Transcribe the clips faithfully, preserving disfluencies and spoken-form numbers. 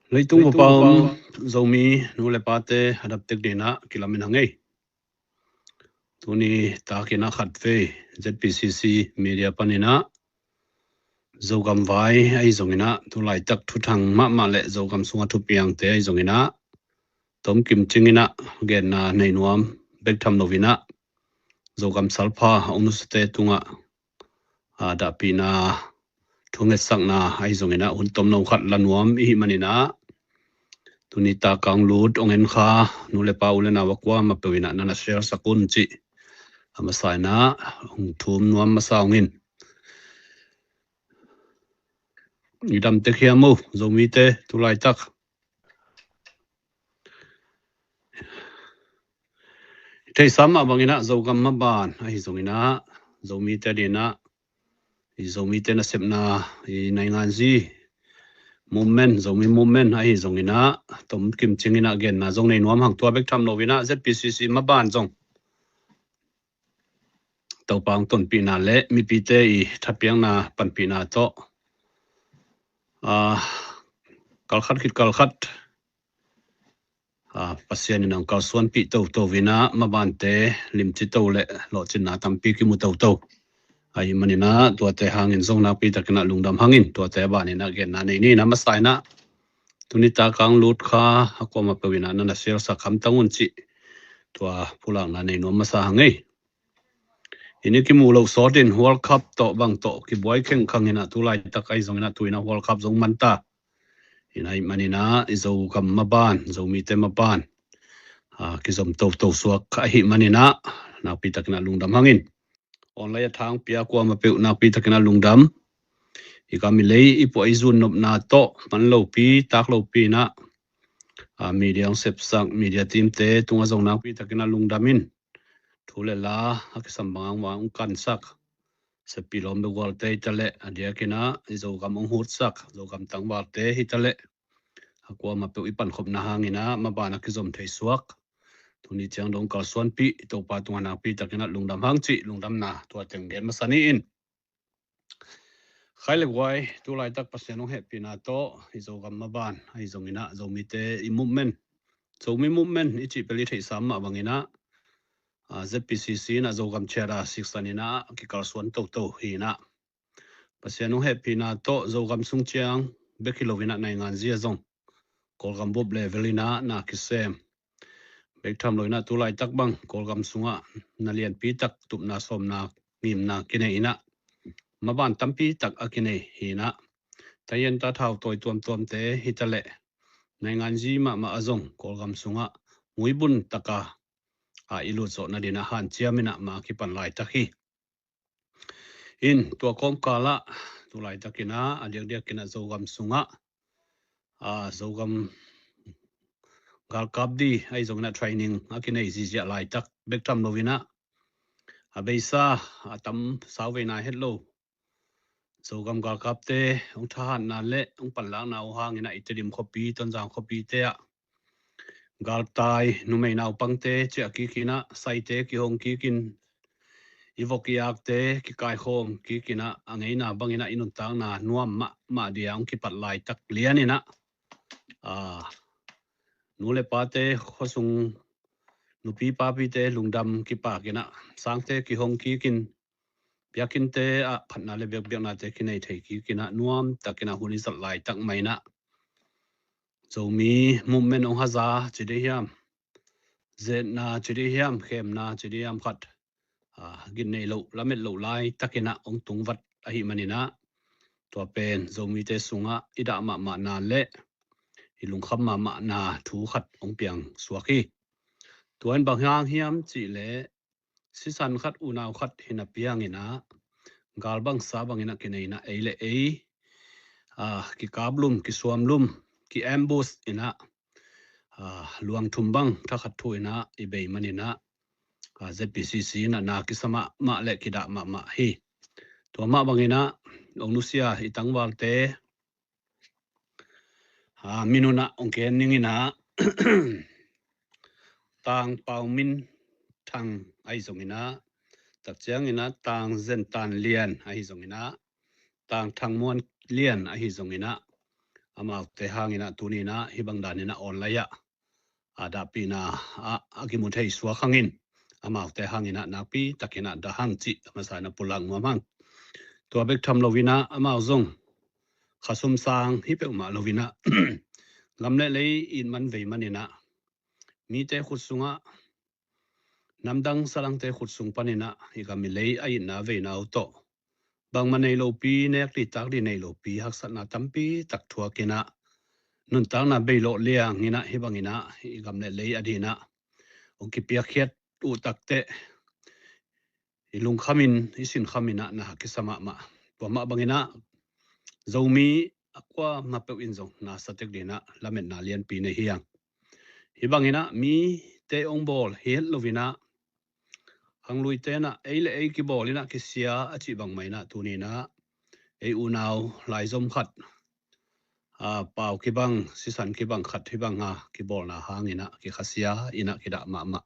Leitung vapa om Zomi nu le pate a daptek dinah kilamin hang ei. Tuni takinah khatvei Z P C C media paninah Zogam vai ahi zonginah tulaitak thuthang mahmah le Zogam sunga thupiangte ahi zonginah tomkim cinginah genna nei nuam bek tham loinah Zogam salpha a ung nusate tungah a dahpihna thungetsakna ahi zonginah hun tomno khat la nuam ihi maninah tuni takang lut ong en kha nu le pa u le nau a kuamah peuh inah nana share sak un cih a masa inah hong thum nuam masa ung in. I damtek hiam uh Zomite tulaitak? Theihsa mah banginah Zogam maban ahi zonginah Zomite dinah i Zomite nasepna i nainganzi movement, Zomi movement ahi zonginah tomkim cinginah genna zong nei nuam hang. Tua bek tham loinah Z P C C maban zong Topa hong tonpihna le mipite i thatpiakna panpihna tawh a kalkhat khit kalkhat a Pasian in hong kalsuanpih toto inah mabante limci to le lawhcinna tampi kimu toto ahi maninah tuate hangin zong nakpi takinah lungdam hangin tuate a baninah genna nei ninah masa inah tuni takang lut kha a kuamah peuh inah nana share sak hamtang un cih tua pulakna nei nuam masa hang ei. Ini kimu loh sawtin World Cup tawh bang tawh kibuai khengkhang inah tulaitak ahi zonginah tu inah World Cup zong manta inah ahi maninah i Zogam maban, Zomite maban a kizom toto suak ahi maninah nakpi takinah lungdam hangin online a thangpi a kuamah peuh nakpi takinah lungdam. I gam i lei i puah i zun nopna tawh man lopi tak lopi inah a media hong sepsak media teamte tungah zong nakpi takinah lungdam in thu le la a kisam bang hong kansak seppi lawm beuh gualte hitaleh a diakinah i Zogam hong hutsak Zogam tangvalte hitaleh a kuamah peuh i pankhopna hanginah maban a kizom thei suak tuni ciang dong kalsuanpih Topa tungah nakpi takinah lungdam hang cih lungdamna tua teng gen masa ni in. Khai le guai tulaitak Pasian hong hehpihna tawh i Zogam maban ahi zonginah Zomite i movement, Zomi movement i cih pel i theihsa mah banginah a Z P C C inah Zogam ciat a siksan inah kikalsuan toto hi inah Pasian hong hehpihna tawh Zogam sung ciang bek hi loinah nainganzi a zong Kawlgam bup level inah na kisem bek tham loinah tulaitak bang Kawlgam sungah na lianpi tak tupna sawmna ngimna kinei inah maban tampi tak a kinei hi inah tayen ta thau tawi tuamtuamte hitaleh nainganzi mahmah a zong Kawlgam sungah muibun taka a i lutzawhna dinah hanciam inah ma kipan laitak hi. In tua kawmkalah tulaitakinah a diakdiakinah Zogam sungah a Zogam galkap di ahi zonginah training a kinei ziziah laitak bek tham loinah a beisa a tam sau veina het lo Zogam galkapte hong thahatna le hong panlakna uh hanginah i Tedim khuapi Tonzang khuapite ah galtai numei naupangte ciah kikinah saite kihong kikin i vok i akte kikaikhawm kikinah a ngeina banginah i nuntakna nuam mahmah dia hong kipat laitak lianinah a nu le pate khuasung nupi papite lungdam kipakinah sangte kihong kikin biakinnte ah phatna le biakbiaknate kinei thei kikinah nuam takinah hun i zat laitak mainah Zomi movement hong haza ci dih hiam, zetna ci dih hiam, khemna ci dih hiam khat a gin nei loh lamet loh laitakinah hong tungvat ahi maninah tua pen Zomite sungah i dah mahmahna le i lungkham mahmahna thu khat hong piang suak hi. Tua in bang hang hiam cihleh sisan khat unau khat hi napi hanginah galbangsa banginah kineinah ei le ei a kikaplum kisuamlum ki-ambush inah a luang thum bang thakhat thu inah i bei maninah a Z P C C inah na kisa mahmah le kidah mahmah hi. Tua mah banginah hong nusia i tangvalte a minunah hong ken ninginah Tang Pau Min Thang ahi zonginah tak cianginah Tang Zen Tan Lian ahi zonginah Tang Thang Muan Lian ahi zonginah amaute hangin ah tuni-in ah hih bang danin ah online ah a dahpihna ah a kimu thei suak hangin amaute hangin ah nakpi takin ah dah hang cih a masa-in ah pulak nuam hang. Tua bek tham loin ah amau zong khasum sang hi peuhmah loin ah gam le lei it man vei manin ah mite khut sungah namdang sadangte khut sung panin ah i gam i lei a itna veina uh tawh bangmah nei lopi, nek dih tak dih nei lopi, haksatna tampi tak thuakin ah nuntakna bei lawh liangin ah hih bangin ah i gam le lei a dingin ah hong kipiakkhiat uh takteh i lungkhamin i sinkhamin ah na kisa mahmah. Tua mah bangin ah Zomi a kuamah peuh in zong na sa tek dingin ah lametna lianpi nei hi hang. Hih bangin ah mite hong bawl hi het loin ah khangluite in ah ei le ei kibawl in ah kisia a cih bangmah in ah tuni-in ah ei unau laizom khat, a, pau kibang, sisan kibang khat hih bang a kibawlna hangin ah kikhasia in ah kidah mahmah.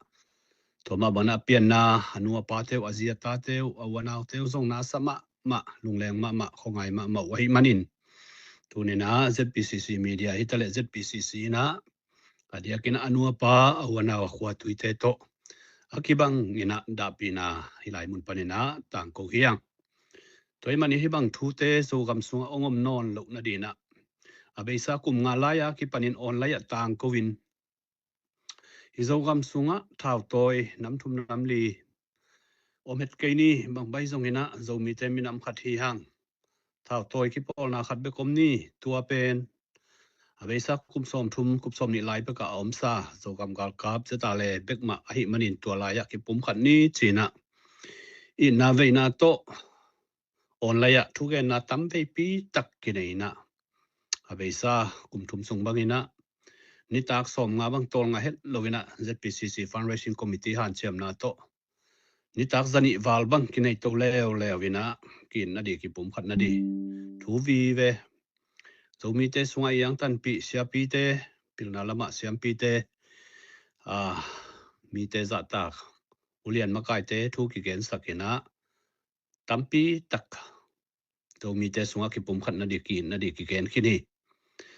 Tua mah bangin ah pianna a nu a pate uh, a zi a tate uh, a u a naute uh zong na sa mahmah, lungleng mahmah, khuangai mahmah uh ahih manin tuni-in ah Z P C C media hi taleh Z P C C in ah a diakin a nu a pa, a u a nau, a khua a tuite tawh a kibangin ah dahpihna hih lai mun panin ah tangko hi hang. Tua ahih manin hih bang thute Zogam sungah hong om nawn loh nadingin ah a beisa kum nga lai-a kipanin online ah tangko-in i Zogam sungah thautawi nam thum nam li om het kei ni. Bang bang zongin ah Zomite minam khat hi hang, thautawi kipawlna khat bek om ni. Tua pen a beisa kum sawmthum, kum sawmnih lai bekah a omsa Zogam galkap ZRA bekmah ahih manin tua lai-ah kipumkhat ni ci-in ah itna veina tawh online ah thugenna tam veipi tak kinei in ah a beisa kum thum sung bangin ah nitak sawmnga bang tawlnga het loin ah Z P C C Fundraising Committee hanciamna tawh nitak zanih val bang kinei to leuleu in ah ki-itna ding, kipumkhatna ding thu vive, Zomite sungah i angtanpih siapite, pilna lamah siampite, a, mite zahtak, ulian makaite thu kigensak in ah tampi tak Zomite sungah kipumkhatna ding, ki-itna ding kigen khin hi.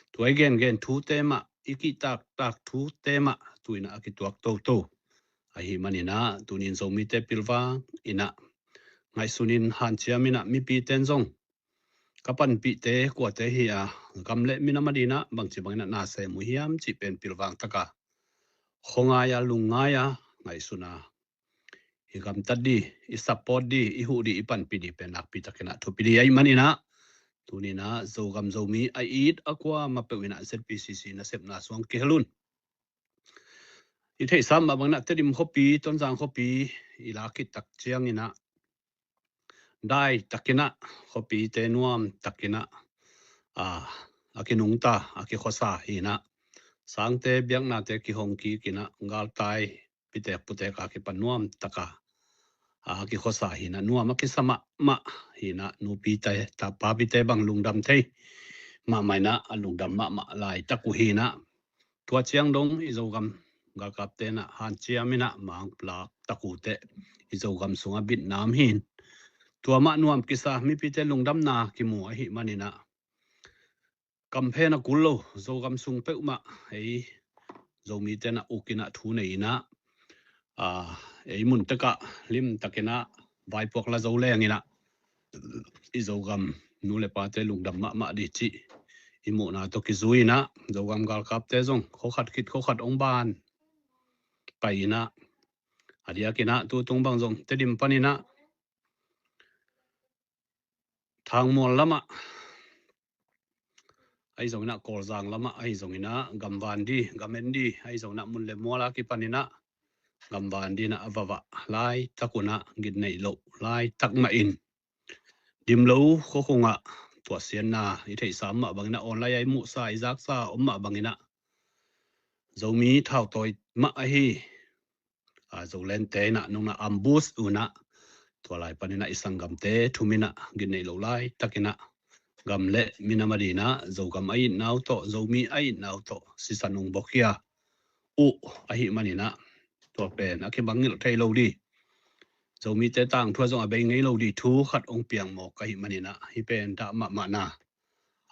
Tua i gengen thute mah, i kihtaktak thute mah tu-in ah a kituak toto ahih manin ah tuni-in Zomite pilvang in ah ngaihsunin hanciam in ah mipite in zong ka panpihte kuate hi a, gam le minam a dingin ah bangci bangin ah na sem uh hiam cih pen pilvang takin khuangai-a, lungngai-a, ngaihsun-a i gamtat ding, i support ding, i huh ding, i panpih ding pen nakpi takin ah thupi ding ahih manin ah tuni-in ah Zogam Zomi a it a kuamah peuh in ah Z P C C nasepna sung kihel un. I theihsa mah bangin ah Tedim khuapi, Tonzang khuapi i lak khit tak ciangin ah dai takin ah khuapite nuam takin ah, a, a kinungta, a kikhuasa hi in ah sangte, biaknate kihong kik in ah galtai pitek putek a kipan nuam takin a kikhuasa hi in ah nuam a kisa mahmah hi in ah nupite, ta, papite bang lungdam thei mahmah in ah a lungdam mahmah laitak uh hi in ah tua ciang dong i Zogam galkapte in ah hanciam in ah mang lak tak uh teh i Zogam sungah bitnam hi in tua mah nuam kisa mipite lungdamna kimu ahih manin ah kamphen a kul lo Zogam sung peuhmah ei Zomite in ah uk in ah thu nei in ah, a, ei mun tekah lim takin ah vaipuak la zo leng in ah i Zogam nu le pate lungdam mahmah ding cih i muhna tawh kizui in ah Zogam galkapte zong khuakhat khit khuakhat hong ban pai in ah a diakin ah tutung bang zong Tedim panin ah Thangmual lamah ahi zongin ah, Kawlzang lamah ahi zongin ah, gamvan ding, gam en ding ahi zongin ah, mun le mual a kipanin ah gamvan dingin ah a vavah laitak un ah, gitneih loh laitak mahin dim lo khuakhung ah tuahsiatna i theihsa mah bangin ah online ah i muhsa i zaksa om mah bangin ah Zomi thautawi mah ahi, a, Zolente in ah nungna ambush un ah tua lai panin ah i sanggamte thum in ah gitneih loh laitakin ah gam le minam a dingin ah Zogam a itna uh tawh, Zomi a itna uh tawh sisan hong bawkhia uh ahih manin ah tua pen a kibang ngilh thei lo ding, Zomite tangthu ah zong a bei ngei lo ding thu khat hong piang mawk ahih manin ah hih pen dah mahmahna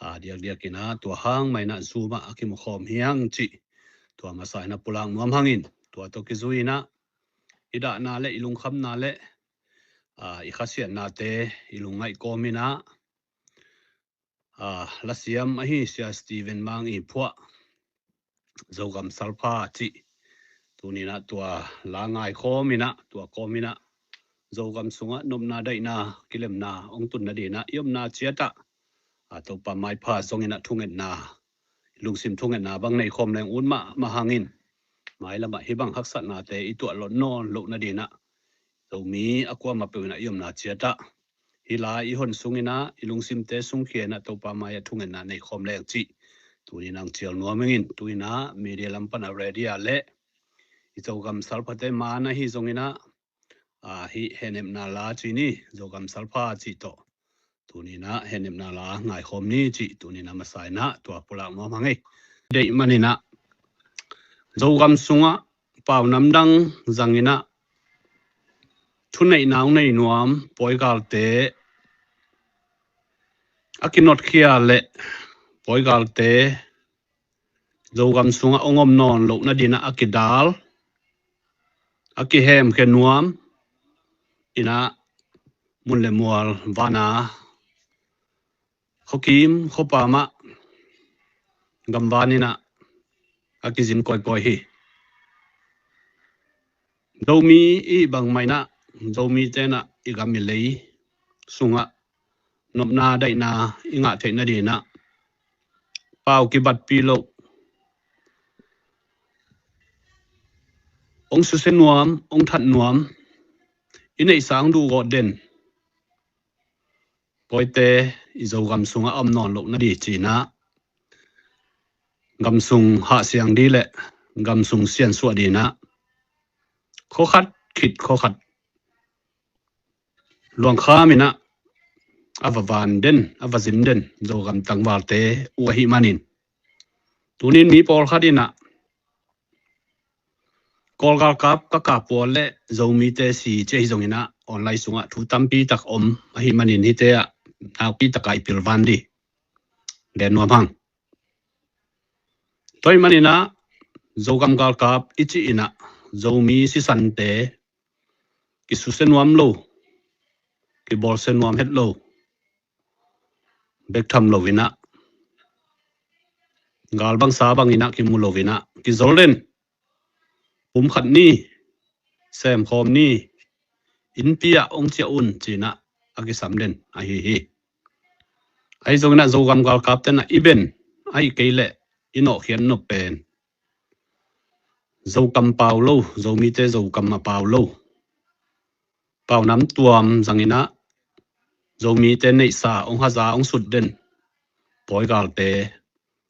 a, diakdiak in ah tua hang mah in ah Zoom ah a kimukhawm hi hang cih tua masa in ah pulak nuam hangin, tua tawh kizui in ah i dahna le i lungkhamna le, a, i khasiatnate i lungngaih kawm in ah, a, lasiam ahi Sia Stephen Mang Ii Phuah, Zogam Salpha cih, tuni in ah tua la ngaikhawm in ah, tua kawm in ah Zogam sungah nopna daihna kilemna hong tun nading in ah i omna ciat ah, a, Topa maipha zong in ah thungetna, lungsim thungetna bang neikhawm leng ut mahmah hangin, mailam ah hih bang haksatnate i tuah lot nawn loh nading in ah Zomi a kuamah peuh in ah i omna ciat ah hih la i hon sung in ah i lungsimte sungkhia in ah Topa mai ah thungetna neikhawm leng cih tuni in ah hong cial nuam ing. Tu in ah media lam pan a radio le i Zogam Salphate man ahi zong in ah, a, hih hehnepna la ci ni, Zogam Salpha cih tawh tuni in ah hehnepna la ngaikhawm ni cih tuni in ah masa in ah tua pulak nuam hang ei. Deih man in ah Zogam sungah pau namdang zang in ah thuneihna hong nei nuam pawigalte a kinotkhia le pawigalte Zogam sungah hong om nawn loh nading in ah a kidal, a kihemkhia nuam in ah mun le mual, van a, khuakim khuapa mah, gamvan in ah a kizin kawikawi hi. Zomi i bangmah in ah, Zomite in ah i gam i lei sungah nopna daihna i ngah theih nading in ah pau kibatpih loh, hong susia nuam, hong that nuam, i neihsa hong duhgawh den pawite i Zogam sungah a om nawn loh nading ci in ah, gam sung hahsiang ding le gam sung siansuah ding in ah khuakhat khit khuakhat luangkham in ah a va van den, a va zin den Zogam tangvalte uh ahih manin, tuni in mi pawlkhat in ah Kawl galkap ka kap uh le Zomite si ci ahi zong in ah online sungah thu tampi tak om ahih manin hihte ah nakpi tak a i pilvan ding gen nuam hang. Tua ahih man in ah Zogam galkap i cih in ah Zomi sisante kisusia nuam lo, kibawlsia nuam het lo, bek tham lo in ah, gal bangsa bang in ah kimu lo in ah kizol den, pumkhat ni, semkhawm ni, innpi ah hong ciah un ci in ah a kisam den ahi hi. Ahi zong in ah Zogam galkapte in ah i ben, ahih kei leh i nawhkhiat nop pen Zokam pau lo, Zomite Zokam a pau lo, pau nam tuam zang in ah Zomite neihsa hong haza hong sut den pawigalte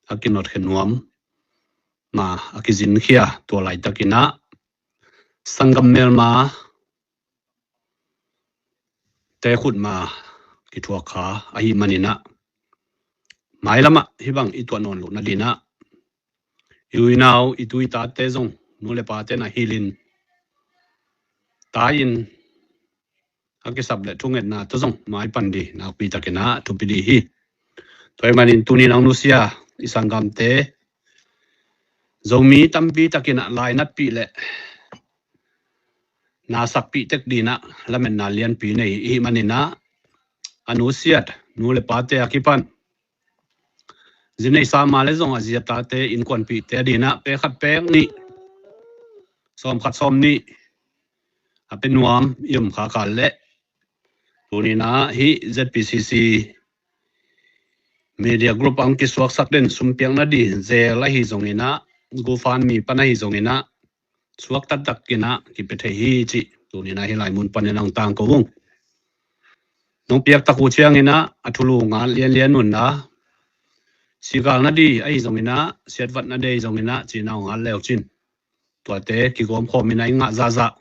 a kinotkhia nuam, ma a kizinkhia tua laitak in ah sanggam melma te khut ma kithuak kha ahih man in ah, mailam ah hih bang i tuah nawn loh nading in ah i u i nau, i tu i tate zong, nu le pate in ah hilh in, tai in, a kisap le thungetna tawh zong maipan ding nakpi tak in ah thupi ding hi. Tua ahih manin tuni in ah hong nusia i sanggamte Zomi tampi tak in ah lainatpih le nasakpih tek ding in ah lametna lianpi nei i hih man in ah, a nusiat nu le pate a kipan zi neihsa ma le zong a zi a tate innkuanpihte ading in ah pek khat pek nih, sawm khat sawm nih a pia nuam i om kha kal leh, tuni in ah hih Z P C C Media Group ah hong kisuaksak den sumpiak nading Zelle ahi zong in ah, GoFundMe pan ahi zong in ah, suak taktak in ah kipia thei hi cih tuni in ah hih lai mun pan in ah hong tangko ung. Nong piak tak uh ciangin ah a thulu ngat lianlian un la, sigal nading ahi zong in ah, siatvat nading ahi zong in ah, cih na hong ngat le uh cin, tuate kigawm khawm in ah i ngah zahzah,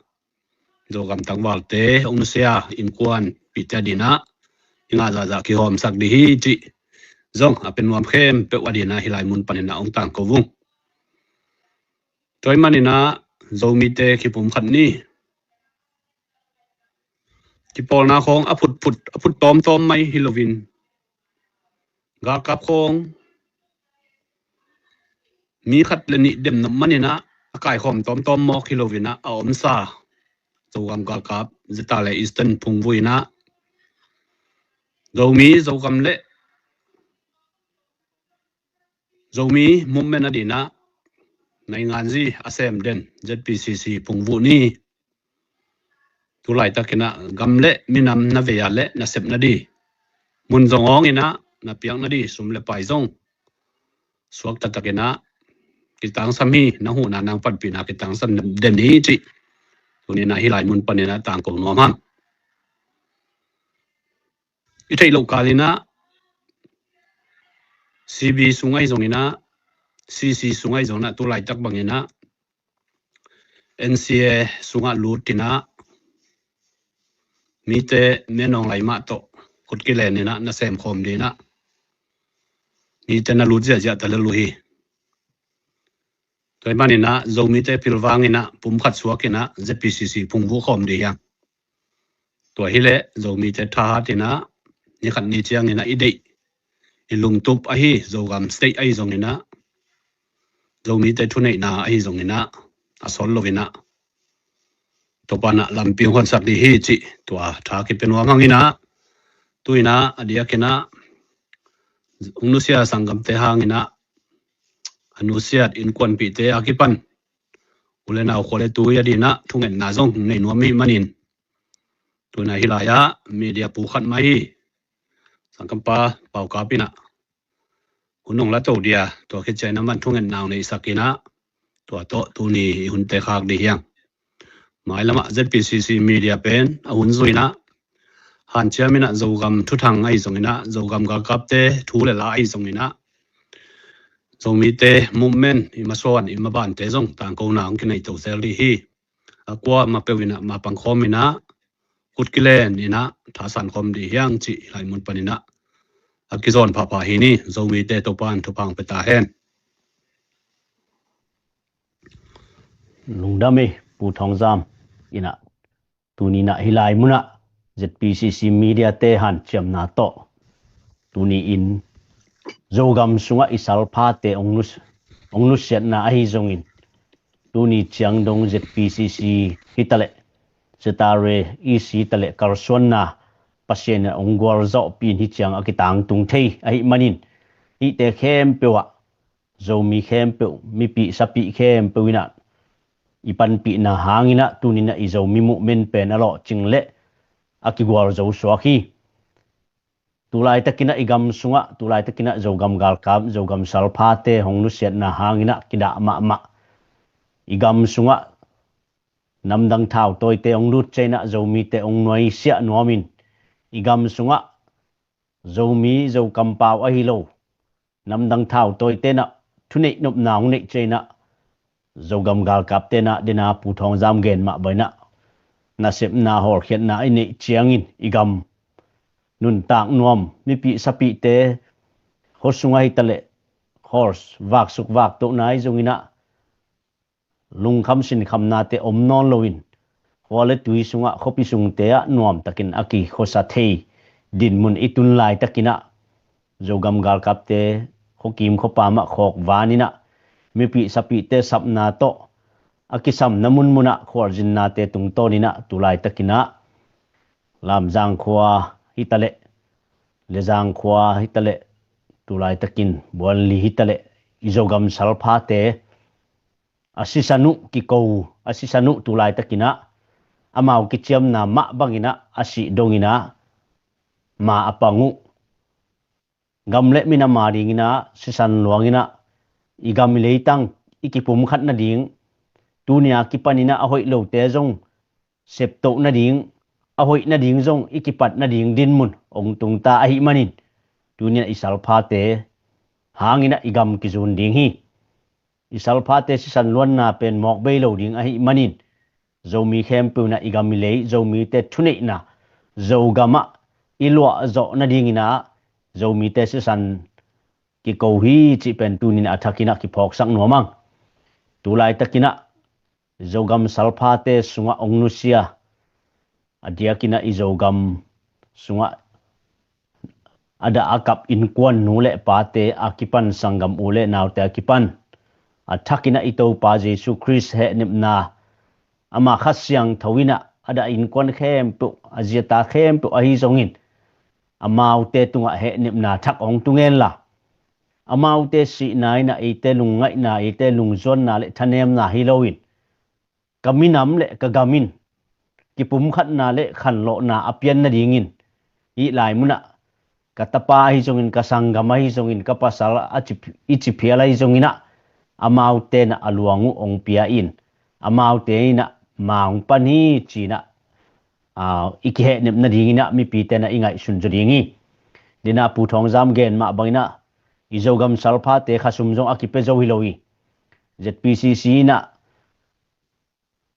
Zogam tangvalte hong nusia innkuanpihte ading in ah i ngah zahzah kihawmsak ding hi cih zong a pia nuam khempeuh ading in ah hih lai mun pan in ah hong tangko ung. Tua ahih man in ah Zomite kipumkhat ni. Kipawlna khawng a phutphut, a phut tawmtawm mai hi loin, Galkap khawng mi khat le nih dem nop maninah a kaikhawm tawmtawm mawk hi loinah a omsa Zogam galkap zeta le Eastern phungvuh inah Zomi Zogam le Zomi movement a dinah nainganzi a sem den Z P C C phungvuh ni. Tulaitakinah gam le minam na vei a le na sepna di, mun zong awnginah na piakna di, sum le pai zong suakta takinah kitangsam hi. Na huhna nang panpihna kitangsam den hi cih tuninah hih lai mun paninah tangko nuam hang. I theih loh kalinah C B sung ahi zonginah, C C sung ahi zonginah, tulaitak banginah N C A sungah lutinah mite menawng lai mah tawh khut kileninah na semkhawm dinah mite na lut ziahziah ta lel uh hi. Tua hi maninah Zomite pilvanginah pumkhat suakinah Z P C C phungvuh khawm dih hiang. Tua hileh Zomite thahatinah nikhat ni cianginah i deih i lungtup ahi Zogam State ahi zonginah Zomite thuneihna ahi zonginah a sawt loinah Topanah lampi hong honsak dih hi cih tua tha kipia nuam hanginah tuinah a diakinah ung nusia sanggamte hanginah a nusiat innkuanpihte a kipan u le nau khua le tui a dinah thungetna zong nei nuam hi manin tuinah hih lai-ah media pu khat mah hi. Sangkampa Paukap inah hun hong la to dia, tua khit cianginah man thungetna hong neihsakinah tua tawh tuni i hunte khak dih hiang. Mailamah Z P C C media pen a hun zuinah hanciaminah Zogam thuthang ahi zonginah Zogam galkapte thu le la ahi zonginah Zomite movement i masuan i mabante zong tangkona hong kinei to sel dih hi. A kua ma peuhinah ma pangkhawminah khut kileninah thasan khawm dih hiang cih hih lai mun paninah a kizawn phapha hi ni. Zomite Topan thupha hong pia ta hen. Lungdam hi Pu Thawng Zam. Inah tuninah hih lai munah Z P C C media te hanciamna tawh tuni-in Zogam sungah i salphate ong nus-, ong nusiatna ahi zongin tuni ciang dong Z P C C hitaleh Z R A E C taleh kalsuanna Pasian in ong gualzawhpih in hih ciang a kitangtung thei ahi manin hihte khempeuh ah Zomi khempeuh, mipih sapih khempeuh inah i panpihna hanginah tuninah i Zomi movement pen a lawhcing le a kigual zo suak hi. Tulaitakinah i gam sungah, tulaitakinah Zogam galkap, Zogam salphate hong nusiatna hanginah kidah mahmah. I gam sungah namdang thautawite hong lut cianginah Zomite hong nuaisiah nuamin i gam sungah Zomi, Zokampau ahi lo namdang thautawite inah thuneih nopna hong neih cianginah Zogam galkapte inah dena Pu Thawng Zam gen mah bang inah nasepna hawlkhiatna i neih ciangin i gam nuntak nuam, mipih sapihte khua sungah hitaleh khawl vaksuk vaktohna ahi zonginah lungkham sinkhamnate om nawn loin khua le tui sungah khuapi sungte ah nuamtakin a kikhuasa thei dinmun i tun laitakinah Zogam galkapte khuakim khuapa mah khawk vaninah mipih sapihte sapna tawh a kisamna munmunah khualzinnate tungtawninah tulaitakinah Lamzang khua hitaleh, Lezang khua hitaleh, tulaitakin Buanli hitaleh i Zogam salphate a sisan uh kiko, a sisan uh tulaitakinah amau kiciamna mah banginah a sih donginah ma a pang uh gam le minam a dinginah sisan luanginah i gam i leitang i kipumkhat nading, tuni a kipaninah a hoih lote zong septoh nading, a hoih nading zong i kipat nading dinmun ong tungta ahi manin tuninah i salphate hanginah i gam kizun ding hi. I salphate sisan luanna pen mawk bei lo ding ahi manin Zomi khempeuh inah i gam i lei, Zomite thuneihna Zogamah i luahzawh nadinginah Zomite sisan kiko hi cih pen tuninah a thakinah kiphawksak nuam ang. Tulaitakinah Zogam salphate sungah ong nusia, a diakinah i Zogam sungah a dah a kap innkuan nu le pate a kipan, sanggam u le naute a kipan, a thakin ah i Topa Jesu Khrist hehnepna, ama Kha Siangtho in ah a dah innkuan khempeuh, a zi a ta khempeuh ahi zongin, amaute tungah hehnepna thak hong tung hen la, amaute sihna in ah eite lungngaihna, eite lungzuanna le thanemna hi loin, ka minam le ka gam in kipumkhatna le khanlawhna a pian nadingin, hih lai munah ka tapa ahi zongin, ka sanggam ahi zongin, ka pasal a ci, i ci phial ahi zongin ah, amaute in ah a luang uh hong pia in, amaute in ah ma hong pan hi ci-in ah, aa, i kihehnep nadingin ah mipite in ah i ngaihsun zaw ding hi. Dena Pu Thawng Zam gen mah bangin ah, i Zogam salphate khasum zong a kipia zo hi lo hi. Z P C C in ah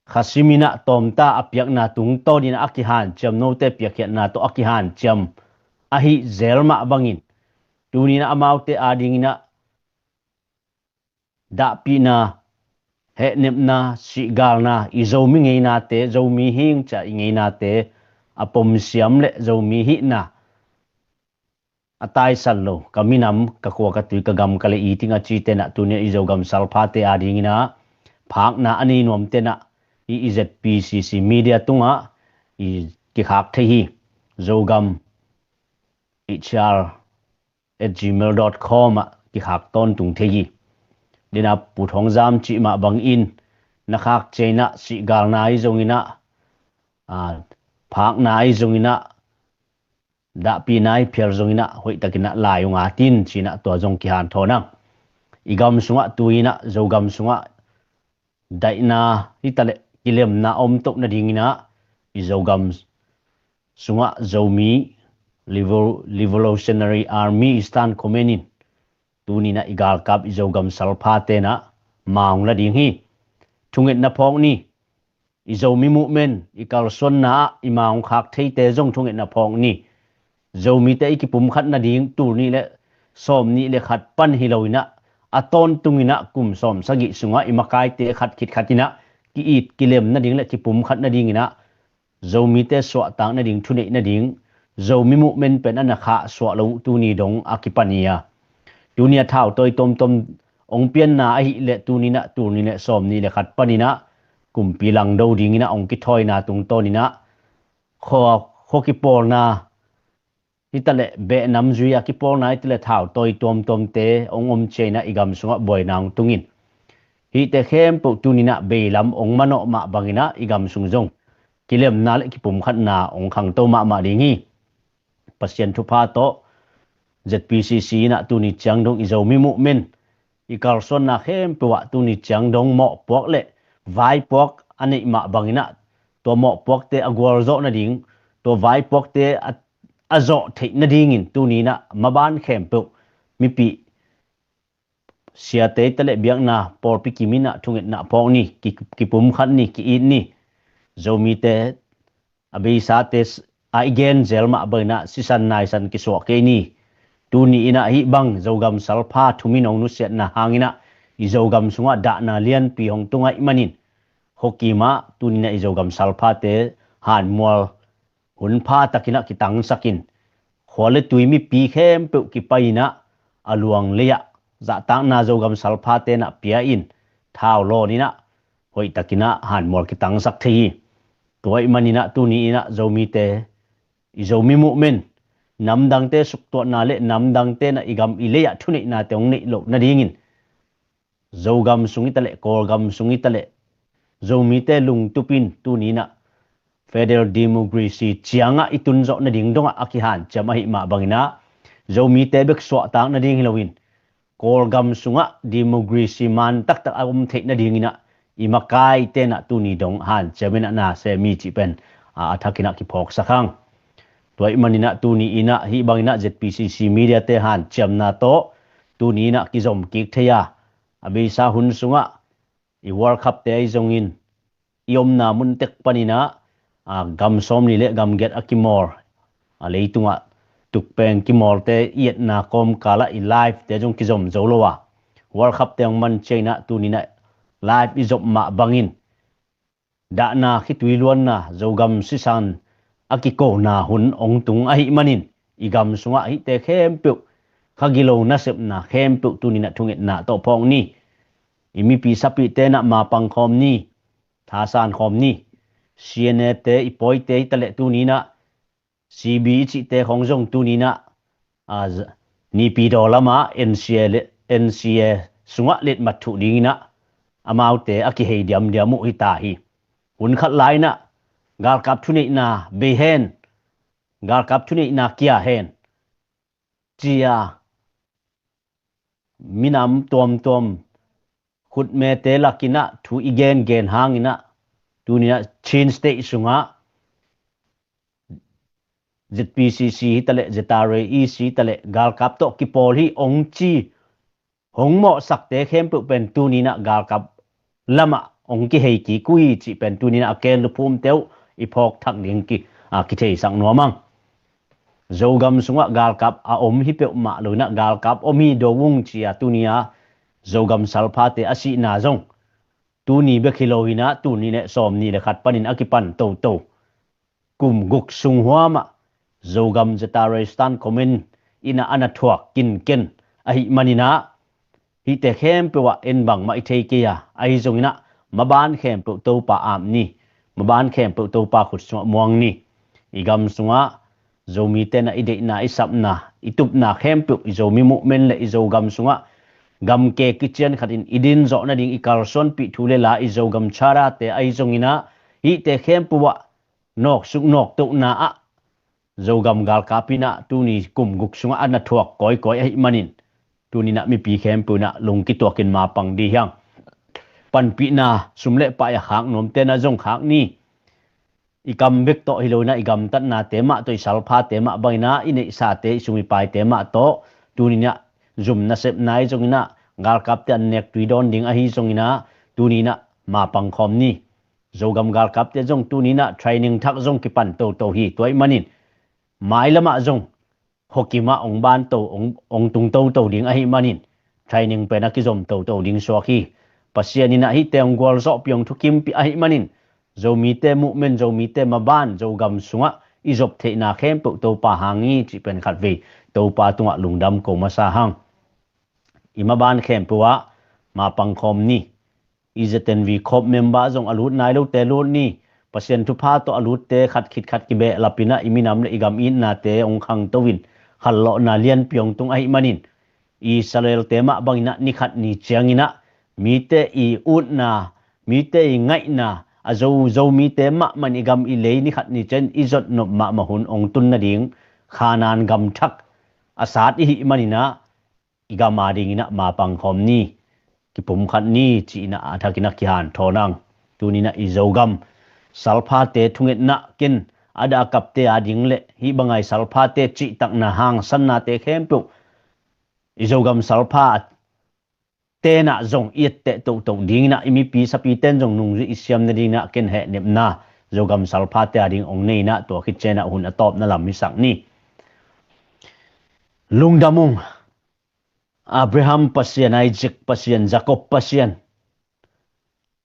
khasim in ah tawmta a piakna tungtawn in ah a kihanciam, note piakkhiatna tawh a kihanciam ahi zel mah bangin, tuni in ah amaute adingin ah dahpihna, hehnepna, sihgalna, i Zomi ngeinate, Zomi hing ci-a i ngeinate a pomsiam le Zomi hihna a taisan lo, ka minam, ka khua, ka tui, ka gam, ka lei, i ting a cite in ah tuni in ah i Zogam salphate adingin ah phakna a nei nuamte in ah i, i Z P C C media tungah i kikhak thei hi. Zogam H R at gmail dot com ah kikhak tawntung thei hi. Dena Pu Thawng Zam cih mah bangin, na khak ciangin ah sihgalna ahi zongin ah, aa, phakna ahi zongin ah, dahpihna i phial zongin ah, hoihtakin ah lai uh ngat in ci-in ah tua zong kihanthawn ang. I gam sungah tuni in ah, Zogam sungah daihna hitaleh kilemna a om toh nadingin ah, i Zogam sungah Zomi Revol-, Revolutionary Army Eastern Command in tuni in ah i galkap i Zogam salphate in ah ma hong la ding hi. Thungetna phawk ni. I Zomi movement, i kalsuanna ah i ma hong khak theite zong thungetna phawk ni. Zomite i kipumkhat nading tul nih le sawm nih le khat pan hi lo in ah, a tawntung in ah kum sawm sagih sungah i makaite khat khit khat in ah ki-it kilem nading le kipumkhat nadingin ah, Zomite suahtak nading, thuneih nading, Zomi movement pen a na khah suah lo uh tuni dong a kipan hi a. Tuni a thautawi tuamtuam hong pianna ahih leh tuni in ah tul nih le sawm nih le khat panin ah kumpi langdo dingin ah hong kithawina tungtawnin ah khua, khua kipawlna hitaleh behnam zui a kipawlna hitaleh thautawi tuamtuamte hong om ciangin ah i gam sungah buaina hong tung in, hihte khempeuh tuni in ah beilam hong manawh mah bangin ah i gam sung zong kilemna le kipumkhatna hong khangto mahmah ding hi. Pasian thupha tawh Z P C C in ah tuni ciang dong i Zomi movement, i kalsuanna khempeuh ah tuni ciang dong mawhpuak le vaipuak a neih mah bangin ah, tua mawhpuakte a gualzawh nading, tua vaipuakte a, a zawh theih nadingin tuni in ah maban khempeuh mipi siate hitaleh biakna pawlpi kim in ah thungetna phawk ni, ki, kipumkhat ni, ki-it ni. Zomite a beisate s-, a i gen zel mah bangin ah sisan naisan kisuah kei ni. Tuni in ah hih bang Zogam salpha thum in hong nusiatna hangin ah i Zogam sungah dahna lianpi hong tung ahih manin, khuakim ah tuni in ah i Zogam salphate hanmual hunpha takin ah kitangsakin, khua le tui mipi khempeuh kipai in ah a luang lei ah zahtakna Zogam salphate in ah pia in, thau lawn in ah hoihtakin ah hanmual kitangsak thei hi. Tua ahih manin ah tuni in ah Zomite, i Zomi movement, namdangte suktuahna le namdangte in ah i gam i lei ah thuneihnate hong neih loh nadingin Zogam sung hitaleh, Kawlgam sung hitaleh, Zomite lungtup in tuni in ah federal democracy ciangah i tun zawh nading dongah a kihanciam ahih mah bangin ah, Zomite bek suahtak nading hi loin, Kawlgam sungah democracy man taktak a om theih nadingin ah i makaite in ah tuni dong hanciam in ah na sem hi cih pen a, a thakin ah kiphawksak hang. Tua ahih manin ah tuni in ah hih bangin ah Z P C C mediate hanciamna tawh tuni in ah kizom kik thei a, a beisa hun sungah i World Cup te ahi zongin i omna mun tek panin ah, a, gam sawmli le gam giat a kimawl, a, leitungah tukpeng kimawlte i etna kawmkal ah i live te zong kizom zo lo a, World Cup te hong man ciangin ah tuni in ah live i zop mah bangin dahna, khitui luanna, Zogam sisan a kikona hun hong tung ahih manin, i gam sungah hihte khempeuh, kha gilo nasepna khempeuh tuninah thungetna tawh phawk ni. I mipi sapihte nah mapang khawm ni, thasan khawm ni. C N A te, i pawite hitaleh tuninah C B i cihte khawng zong tuninah, a, z-, Nipidaw lamah N C A le, N C A sungah letmat thuh dinginah amaute a kihei diamdiam uh hita hi. Hun khat lai-inah galkap thuneihna bei hen, galkap thuneihna kia hen, cia minam tuamtuam khutmete lakinah thu i gengen hanginah tuninah Chin State sungah Z P C C hitaleh, Z R A E C hitaleh, galkap tawh kipawl hi ong ci, hong mawhsakte khempeuh pen tuninah galkap lamah ong kihei kik uh hi cih pen tuninah a ken luphumte uh i phawk thak ding ki, a, kitheisak nuam ang. Zogam sungah galkap a om hi peuhmah loinah galkap om hi do ung ci-a tunia Zogam salphate a sihna zong tuni bek hi loinah tuni le sawm nih le khat panin a kipan toto kum guk sung huamah Zogam Z R A Stand Command inah a na thuak kinken ahih maninah hihte khempeuh ah en bangmah i thei kei a, ahi zonginah maban khempeuh Topa ap ni, maban khempeuh Topa khut sungah muang ni. I gam sungah Zomite nah i deihna, i sapna, i tupna khempeuh i Zomi movement le i Zogam sungah gamke kician khatin i din zawh nading i kalsuanpih thu le la i Zogam charate ahi zonginah hihte khempeuh ah nawksuk nawktohna ah Zogam galkap inah tuni kum guk sungah a na thuak kawikawi ahih manin tuninah mipi khempeuh inah lungkituakin mapang dih hiang. Panpihna sum le paih a khak nuamte na zong khak ni. I kam bek tawh hi loinah i gamtatnate mah tawh i salphate mah banginah i neihsate i sum i paite mah tawh tuninah zum nasepna ahi zonginah galkapte an nek tui dawn ding ahi zonginah tuninah mapang khawm ni. Zogam galkapte zong tuninah training thak zong kipan toto hi. Tua ahih manin mailamah zong hokimah ong ban to, ong, ong tung toto ding ahih manin training pen a kizom toto ding suak hi. Pasian inah hihte ong gualzawhpih, ong thukimpih ahih manin Zomite movement, Zomite maban Zogam sungah i zop theihna khempeuh Topa hang hi cih pen khatvei Topa tungah lungdam ko masa hang. I maban khempeuh ah mapang khawm ni. I Z N V khop member zong a lut nai lote lut ni. Pasian thupha tawh a lutte khat khit khat kibehlap inah i minam le i gam itnate ong khangto in khanlawhna lianpi ong tung ahih manin Israelte mah banginah ni khat ni cianginah mite i utna, mite i ngaihna, a zo, Zomite mahmah in i gam i lei ni khat ni ciangin i zotnop mahmah hun ong tun nading Khanaan gam thak a sat i hih maninah i gam adinginah mapang khawm ni, kipumkhat ni ci-inah a thakinah kihanthawn ang. Tuninah i Zogam salphate thungetna ken a dah a kapte ading le hih bangai salphate cihtakna hangsannate khempeuh i Zogam salpha tenah zong i etteh tohtoh dinginah i mipi sapiten zong nungzui i siam nadinginah ken hehnepna Zogam salphate ading ong neinah tua khit cianah hun a tawpna lam hisak ni. Lungdam ung. Abraham Pasian, Isaac Pasian, Jacob Pasian,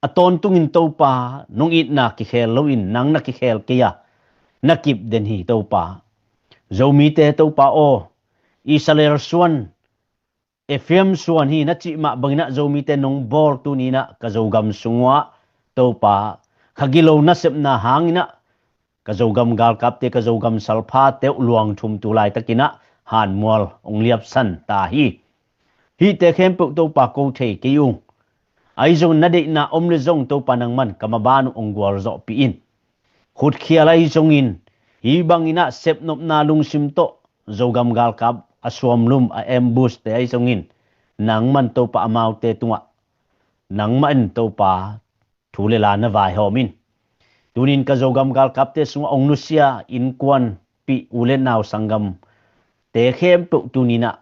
a tawntungin Topa nong itna kikhel loin nang na kikhel kei a, na kip den hi Topa. Zomite Topa aw, Israel suan, Ephraim suan hi na cih mah banginah Zomite nong bawl tuninah ka Zogam sungah Topa, kha gilo nasepna hanginah ka Zogam galkapte, ka Zogam salphate uh luang thum tu laitakinah hanmual ong liapsan ta hi. Hihte khempeuh Topa ko thei kei ung. Ahi zong na deihna om le zong Topa nangman ka maban uh ong gualzawhpih in. Khutkhial ahi zongin hih banginah sepnopna lungsim tawh Zogam galkap a suamlum a ambush te ahi zongin nangman Topa amaute tungah nangmah in Topa thu le la na vaihawm in. Tunin ka Zogam galkapte sungah ong nusia innkuanpih u le nau sanggamte khempeuh tuninah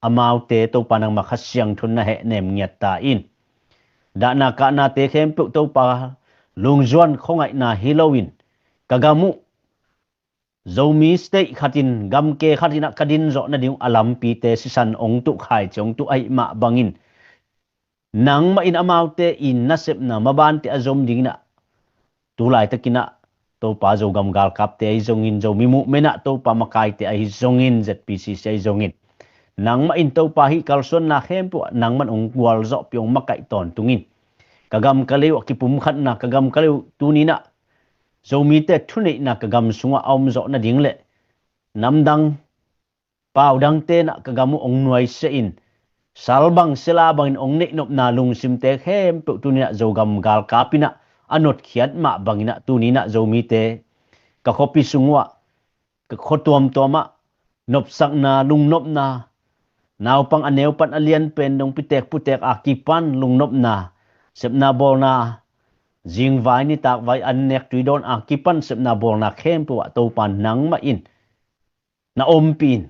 amaute Topa nangmah Kha Siangthon na hehnem ngiat ta in. Dahna kahnate khempeuh Topa lungzuan khuangaihna hi loin ka gam uh Zomi state khatin gamke khatinah ka din zawh nading uh a lampite sisan ong tuh khaici ong tuh ahih mah bangin nangmah in amaute i nasepna mabante a zom dinginah tu laitakinah Topa Zogam galkapte ahi zongin, Zomi Movement ah Topa makaite ahi zongin, Z P C C ahi zongin, nangmah in Topa hih kalsuanna khempeuh ah nangman hong gualzawhpih, hong makaih tawntungin. Ka gam ka lei uh a kipumkhatna, ka gam ka lei uh tuni-in ah Zomite thuneihna ka gam sungah a om zawh nading le namdang paudangte in ah ka gam uh hong nuaisiah in, sal bang sela bangin hong neihnopna lungsimte khempeuh tuni-in ah Zogam galkap in ah a notkhiat mah bangin ah tuni-in ah Zomite ka khuapi sung uh ah, ka khua tuamtuam ah nopsakna, lungnopna, naupang a neu pan a lian pen dong pitek putek a kipan lungnopna, sepna bawlna, zingvai nitakvai an nek tui dawn a kipan sepna bawlna khempeuh ah Topa nangmah in na ompih in,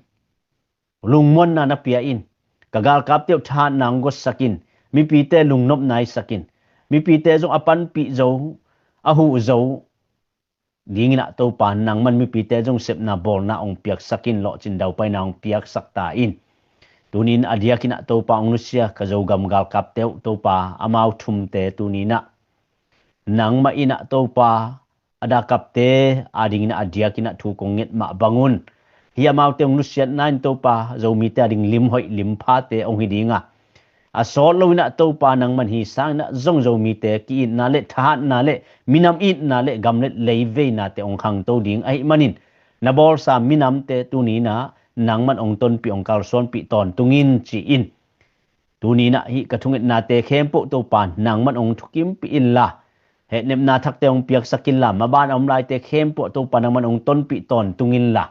lungmuanna na pia in, ka galkapte uh thahatna hong gotsak in, mipite lungnopna hisak in, mipite zong a panpih zo, a huh zo dingin ah Topa nangman mipite zong sepna bawlna hong piaksak in, lawhcin daupaina hong piaksak ta in. Tuni-in a diakin ah Topa hong nusia ka Zogam galkapte uh Topa amau thumte tuni-in ah nangmah in ah Topa a dakapte adingin ah a diakin ah thu kong nget mah bangun, hih amaute hong nusiatna in Topa Zomite ading limhoih limphate hong hi ding a, a sawt loin ah Topa nangman hih sangin ah zong Zomite ki-itna le thahatna le minam itna le gam le lei veinate hong khangto ding ahih manin, na bawlsa minamte tuni-in ah nangman hong tonpih, hong kalsuanpih tawntungin ci-in, tuni-in ah hih ka thungetnate khempeuh Topa nangman hong thukimpih inla, hehnepna thakte hong piaksak inla, maban a om laite khempeuh Topa nangman hong tonpih tawntung inla,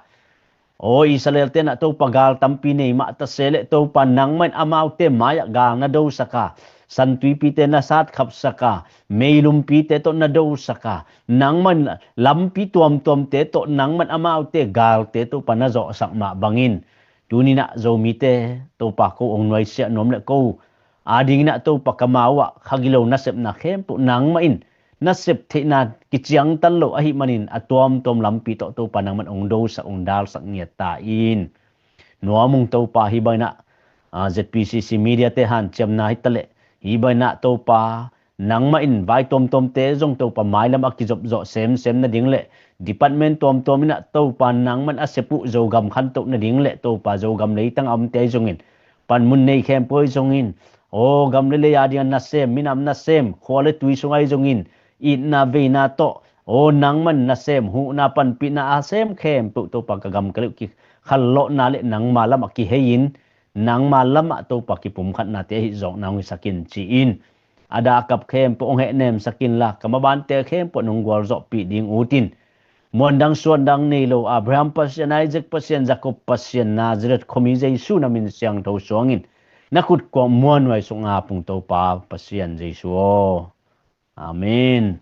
aw Israel-te in ah Topa gal tampi nei mah ta se leh Topa nangmah in amaute mai-ah gal na dosak a, santuipite na satkhapsak a, meilumpite tawh na dosak a, nangmah in lampi tuamtuamte tawh nangmah in amaute galte Topa na zawhsak mah bangin, tuni-in ah Zomite Topa ko hong nuaisiah nuam le ko adingin ah Topa ka mau ah kha gilo nasepna khempeuh nangmah in nasep theihna kiciangtan lo ahih manin a tuamtuam lampi tawh Topa nangmah in hong dosak, hong dalsak ngiat ta in. Nuam ung Topa, hih bangin ah, ah, Z P C C mediate hanciamna hi ta leh, hih bangin ah Topa nangmah in vai tuamtuamte zong Topa mailam a kizopzawh semsem nading le department tuamtuam in ah Topa nangmah in a sep uh Zogam khantoh nading le Topa Zogam leitang a omte ahi zongin, panmun nei khempeuh ahi zongin, aw gam le lei ading a nasem, minam nasem, khua le tui sung ahi zongin, itna veina tawh, aw nangmah in nasem, huhna panpihna a sem khempeuh Topa ka gam ka lei uh kikhallawhna le nangma lamah kihei in, nangma lamah Topa kipumkhatnate ahi zawkna hong hisak in ci-in, a dakap khempeuh hong hehnemsak inla, ka mabante khempeuh nong gualzawhpih ding ut in, muandang suandang nei lo Abraham Pasian, Isaac Pasian, Jacob Pasian, Nazareth khuami Jesu na min siangtho suangin na khutkuang muanhuai suk ngap ung Topa Pasian Jesu aw. Amen.